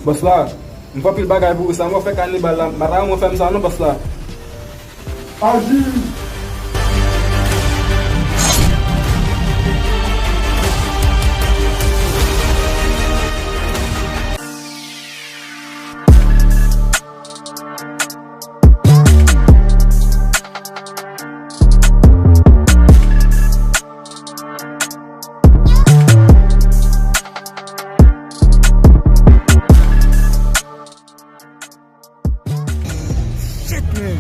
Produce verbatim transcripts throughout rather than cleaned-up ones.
Bòs la, m fè anpil bagay pou ou, sa m fè kanibal la, m pa ta renmen w fè m sa non, bòs la. Aji! Shit, man.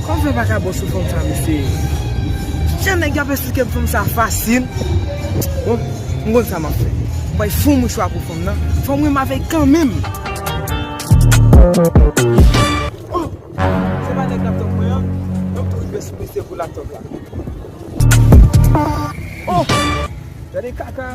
Kòman fè pa ka bon sou fanm sa, mesye? Jan nèg y ap esplike m fanm sa fasil. Bon, m konn sa m ap fè. M bay fon mouchwa pou fanm nan. Fò m renmen avè l kanmenm. Oh! Se pa nèg laptop mwen an. Yo tou rive sou mesye pou laptop la. Oh! Gade kaka.